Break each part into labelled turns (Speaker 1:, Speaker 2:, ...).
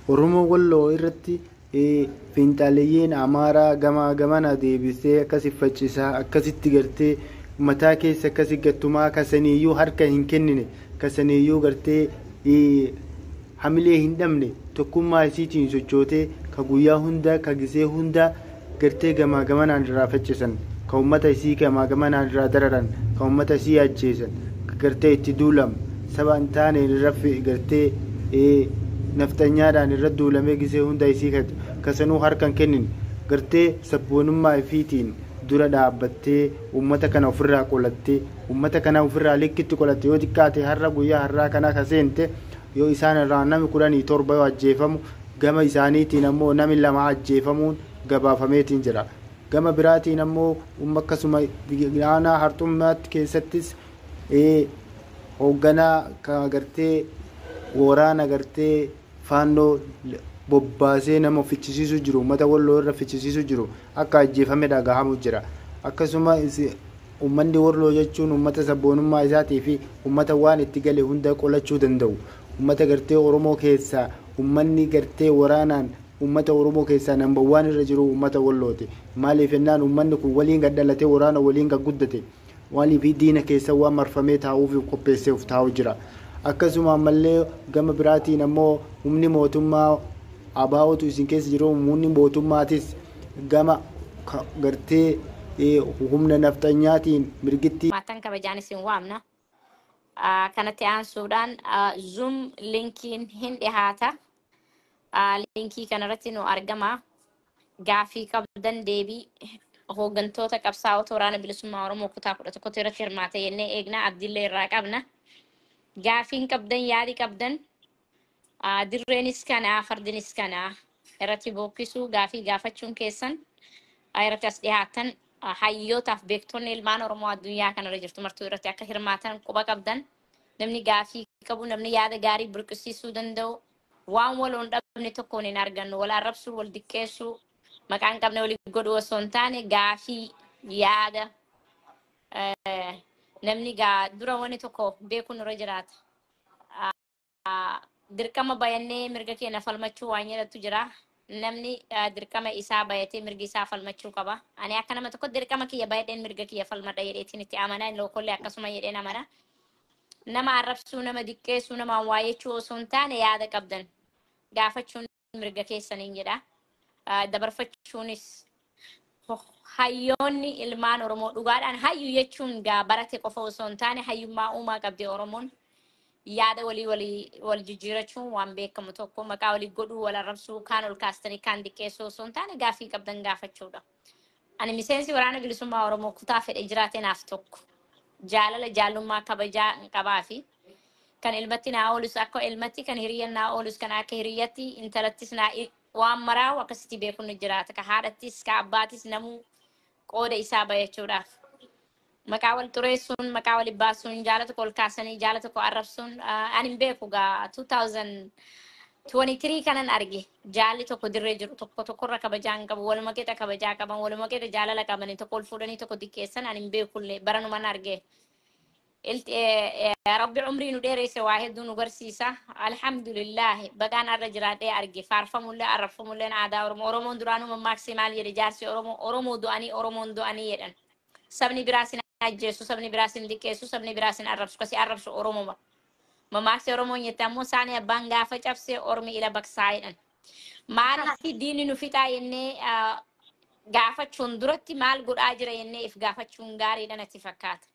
Speaker 1: Oromoo Walloo irratti fiinxaaleeyyiin Amaaraa gamaa gamana deebisee akkasi faccisaa, akkasitti gartee mataa keessa akkasi gattumaa, kasaniiyyuu harka hin kennine, kasaniiyyuu gartee hamilee hin dhabne, tokkummaa isiitiin sochootee ka guyyaa hunda ka gisee hunda gartee gamaa gamanaan irraa faccisan, ka ummata isii gamaa gamanaan irraa dararan, ka ummata isii ajjeesan, ka gartee itti duulamu saba hin taane irra gartee nafxanyaadhaan irra duulamee gisee hunda isii kasanuu harka hin kennine, gartee sabboonummaa ifiitiin dura dhaabbattee ummata kana ofirraa qolattee, ummata kana ofirraa likkitti qolatte. Yoo xiqqaate har'a guyyaa har'aa kana ka seente yoo isaan irraa nami 17 yoo ajjeefamu, gama isaaniitiin ammoo nami 2 ajjeefamuun gabaafameetiin jira. Gama biraatiin ammoo akkasuma aanaa Harxummaatti keessattis hoogganaa ka gartee waraana gartee Faannoo bobbaasee nama fichisiisu jiru, uummata Walloo irra fichisiisu jiru akka ajjeefame dhagahamu jira. Akkasuma uummanni Walloo jechuun uummata sabboonummaa isaatii fi uummata waan itti gale hunda qolachuu danda'u. Uummata gartee Oromoo keessaa, uummanni gartee waraanaan uummata Oromoo keessaa number one irra jiru uummata Wallooti. Maaliif jennaan, uummanni kun waliin gad dhalatee, waraana waliin gad guddate. Waliif diina keessa waan marfamee taa'uuf qopheessee of taa'u jira. Akkasuma ammallee gama biraatiin ammoo humni mootummaa abaa'otu isin keessa jiru, humni mootummaatis gama gartee humna nafxanyaatiin mirgitti
Speaker 2: Maatan kabajaan isin waamna. Kanatti aansuudhaan Zoom linkiin hin dhihaata. Linkii kanarratti nu argama. Gaafii qabdan deebii hooggantoota qabsaa'ota Waraana Bilisummaa Oromoo kutaa 11 irratti hirmaate jennee eegna. Abdiillee irraa qabna. Gaafiin qabdan, yaadi qabdan, dirreenis kanaa, fardinis kanaa irratti bookkisuu, gaafii gaafachuun keessan irratti as dhihaatan, hayyootaaf beektonni ilmaan Oromoo addunyaa kanarra jirtu martuu irratti akka hirmaatan quba qabdan. Namni gaafii qabu, namni yaada gaarii burqisiisuu danda'u, waan waloon dhabne tokkoon hin argannu. Wal arrabsuu, wal diqqeessuu, maqaan hin qabne walii godhuu osoo hin taane, gaafii yaada namni gaa dura wanni tokko beekuun nurra jiraata. Dirqama bayannee mirga keenya falmachuu waan jedhatu jira. Namni dirqama isaa bayatee mirgi isaa falmachuu qaba. Ani akka nama tokko dirqama kiyya bayadheen mirga kiyya falmadha jedheetiin itti amana. Lookollee akkasuma jedheen amana. Nama arrabsuu, nama diqqeessuu, nama waayechuu osoo hin taane, yaada qabdan gaafachuun mirga keessaniin jedha. Dabarfachuunis hayyoonni ilmaan Oromoo dhugaadhaan hayyu jechuun gaa barate qofa osoo hin taane, hayyummaa uumaa qabdi Oromoon. Yaada walii walii wal jijjiirachuun waan beekamu tokko, maqaa walii godhuu, wal arrabsuu, kaan ol kaastanii kaan diqqeessuu osoo hin taane, gaafii qabdan gaafachuudha. Ani miseensi Waraana Bilisummaa Oromoo kutaa fedhe jiraate naaf tokko. Jaalala jaallummaa kabajaa hin qabaa fi kan ilmatti naa oolus akka ilmatti, kan hiriyyan naa oolus kan akka hiriyyatti, intalattis naa waan maraa'u akkasitti beekuun ni jiraata. Ka haadhattis ka abbaatis namuu qooda isaa bayachuudhaaf. Maqaa wal xureessuun, maqaa wal baasuun, jaala tokko ol kaasanii jaala tokko arrabsuun, ani hin beeku gaa, 2023 kanan arge. Jaalli tokko dirree jiru tokko tokkorra kabajaa hin qabu, waluma qixa kabajaa qaban, waluma qixa jaalala qabanii, tokko ol fuudhanii tokko diqqeessan ani hin beekullee baranuman arge. Rabbi umrii nu dheeresse, waa hedduu nu garsiisa. Alhamdulillah, bagaan arra jiraadhee arge. Faarfamullee arrabfamulleen aadaa Oromoo. Oromoon duraanuu mammaaksee maal jedhe jaarsi Oromoo? Oromoo du'anii Oromoon du'anii jedhan. Sabni biraas hin ajjeesu, sabni biraas hin diqqeessu, sabni biraas hin arrabsu. Kasi arrabsu Oromoma. Mammaaksi Oromoon jette ammoo saani abbaan gaafa cabse ormi ila baqsaa jedhan. Maaliif diinni nu fixaa jennee gaafachuun duratti maal godhaa jira jennee if gaafachuun gaariidha natti fakkaata.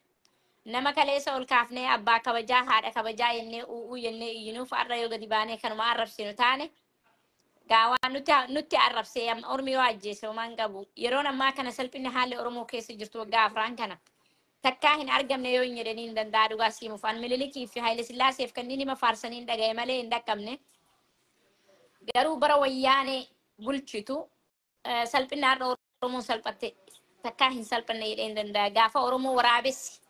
Speaker 2: Nama kaleessa ol kaafnee abbaa kabajaa, haadha kabajaa jennee u'uu jennee iyyinuuf, har'a yoo gadi baanee kanuma arrabsinu taane, gaa waan nutti arrabsee amma ormi yoo ajjeese homaan qabu. Yeroon ammaa kana salphinni haalli Oromoo keessa jirtu waggaa 4 kana takkaa hin argamne yoo hin jedhanii hin danda'a dhugaa siimuuf. An Minilikii fi Haayile Sillaaseef kanneen hima faarsanii hin dhagaye malee hin dhaqqabne. Garuu bara Wayyaanee bulchitu salphinni har'a Oromoon salphatte takkaa hin salphanne jedhee hin danda'a. Gaafa Oromoo waraabessi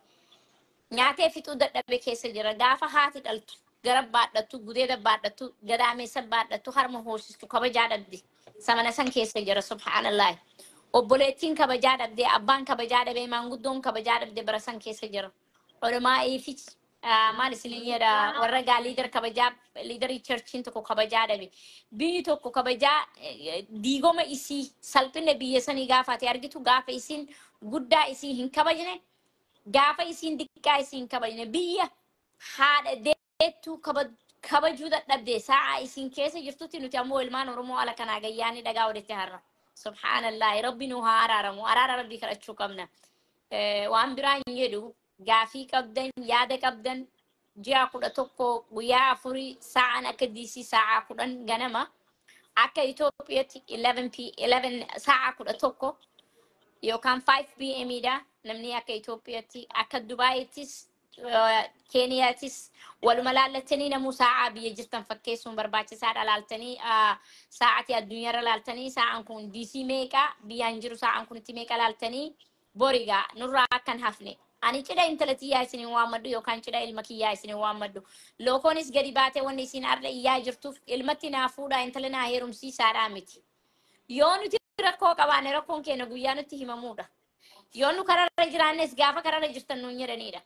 Speaker 2: nyaatee fixuu dadhabe keessa jira. Gaafa haati dhaltu gara baadhattu, gudeeda baadhattu, gadaameessa baadhattu, harma hoosistu kabajaa dhabdi. Samana san keessa jira, subhaanallah. Obboleettiin kabajaa dhabdee, abbaan kabajaa dhabee, maanguddoon kabajaa dhabde bara san keessa jira. Olumaa'ii fi Maal isinin jedha, warra gaa leader kabajaa, leaderii churchiin tokko kabajaa dhabe. Biyyi tokko kabajaa diigoma isii, salphina biyya sanii gaafa ati argitu, gaafa isiin guddaa isii hin kabajne, gaafa isiin diqqaa isii hin kabajne, biyya haadha deettuu kabajuu dadhabde sa'a isiin keessa jirtutti, nuti ammoo ilmaan Oromoo ala kanaa gayyaanii dhagaa walitti harra. Subhaanallah, Rabbi nu haa araaramu, araara Rabbii kadhachuu qabna. Waan biraa hin jedhu. Gaafii qabdan, yaada qabdan, ji'a 11 guyyaa 4, sa'aan akka DC sa'a 10 ganama, akka Itoophiyaatti 11 p 11, sa'a 11 yookaan 5 pm dha. Namni akka Itoophiyaatti, akka Dubaayittis, Keeniyaattis waluma laallattanii, namuu sa'aa biyya jirtan fakkeessuun barbaachisaadha. Laaltanii sa'aatii addunyaarra laaltanii, sa'aan kun DC meeqa, biyyaan jiru sa'aan kun itti meeqa laaltanii, borigaa nurraa akkan hafne. Ani cidha intala tiyyaa isinin waammadhu yookaan cidha ilma kiyyaa isinin waammadhu. Lookoonis gadi baatee wanni isin arra iyyaa jirtuuf ilmatti naa fuudhaa, intala naa heerumsiisaadhaa miti. Yoo nuti rakkoo qabaanne, rakkoon keenya guyyaa nutti himamuudha. Yoo nu kararra jiraannes, gaafa kararra jirtan nuun jedhanidha.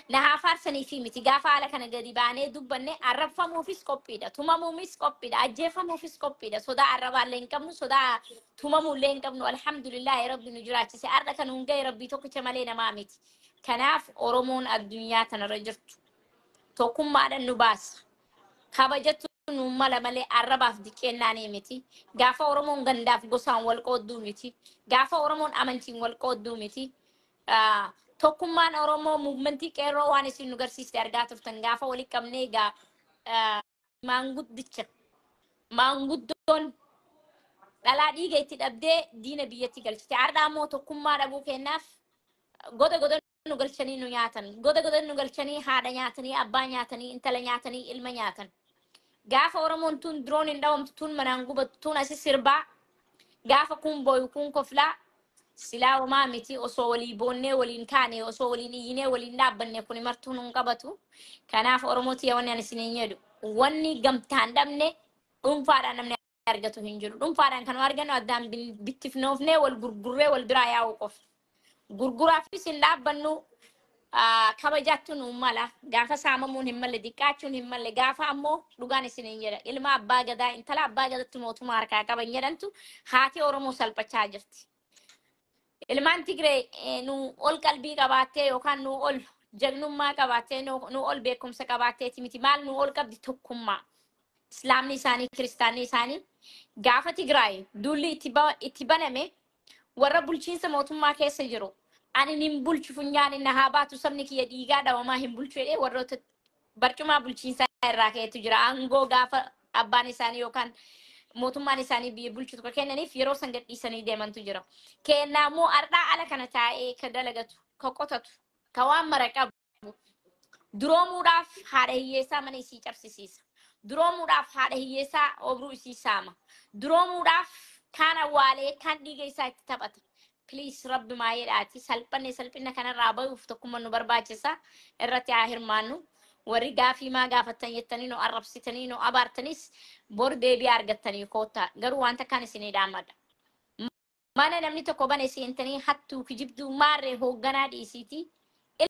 Speaker 2: Na haa faarsanii fi miti. Gaafa haala kana gadi baanee dubbanne, arrabfamuufis qophiidha. Tumamuufis qophiidha. Ajjeefamuufis qophiidha. Sodaa arrabaallee hin qabnu, sodaa tumamuullee hin qabnu. Alhamdulillaahi, Rabbi nu jiraachise. Arra kan nun gahe Rabbii tokkicha malee namaa miti. Kanaaf Oromoon addunyaa tanarra jirtu tokkummaadhaan nu baasa. Kabajatu nu mala malee arrabaaf diqqeennaanii miti. Gaafa Oromoon gandaaf gosaan wal qoodduu miti. Gaafa Oromoon amantiin wal qoodduu miti. Tokkummaan Oromoo, movementii qeerroo waan isin nu garsiiste argaa turtan, gaafa walitti qabnee egaa maanguddicha maanguddoon dhalaa dhiiga itti dhabdee diina biyyatti galchite. Har'a ammoo tokkummaa dhabuu kennaaf goda goda nu galchanii nu nyaatan. Goda goda nu galchanii haadha nyaatanii, abbaa nyaatanii, intala nyaatanii, ilma nyaatan. Gaafa Oromoon tun diroon hin dhawamtu, tun manaan gubatu, tun asi sirbaa, gaafa kun booyu kun koflaa, silaa homaa miti. Osoo walii boonnee waliin kaane, osoo waliin iyyinee waliin dhaabbanne, kun martuu nun qabatu. Kanaaf Oromoo tiyya, wanni ani isiniin jedhu, wanni gamtaan dhabne dhuunfaadhaan namni argatu hin jiru. Dhuunfaadhaan kan nu argannu addaan bittifnoofnee wal gurgurree wal biraa yaa'uu qofa. Gurguraafis hin dhaabbannu, kabajaattu nu mala. Gaafa saamamuun hin malle, diqqaachuun hin malle, gaafa ammoo dhugaan isiniin jedha. Ilma abbaa gadaa, intala abbaa gadaatti mootummaa harkaa qaban jedhantu haati Oromoo salphachaa jirti. Ilmaan Tigree nu ol qalbii qabaattee yookaan nu ol jagnummaa qabaattee, nu ol beekumsa qabaatteeti miti. Maal nu ol qabdi? Tokkummaa. Islaamni isaanii, kiristaanni isaanii, gaafa Tigraay duulli itti baname, warra bulchiinsa mootummaa keessa jiru ani nin bulchu, funyaan inni haa baatu, sabni kiyya dhiigaa dhawamaa hin bulchu jedhee warroota barcumaa bulchiinsaa irraa ka'etu jira. Aangoo gaafa abbaan isaanii yookaan mootummaan isaanii biyya bulchu tokko kennaniif, yeroo san gadhiisanii deemantu jira. Kennaa immoo ardhaa ala kana taa'ee ka dalagatu, ka qotatu, ka waan mara qabu duroomuudhaaf haadha hiyyeessaa mana isii cabsisiisa. Duroomuudhaaf haadha hiyyeessaa obruu isii saama. Duroomuudhaaf kaan awwaalee kaan dhiiga isaa itti taphata. Please, Rabbi maayeedhaati. Salphanne, salphina kanarraa bayuuf tokkummaa nu barbaachisa. Irratti haa hirmaannu. Warri gaafii maa gaafattan jettanii nu arrabsitanii nu abaartanis, bor deebii argattanii koottaa. Garuu wanta kaan isinii dhaammadha. Mana namni tokko bane seentanii hattuu, kijibduu, maarree hoogganaa dhiisiiti.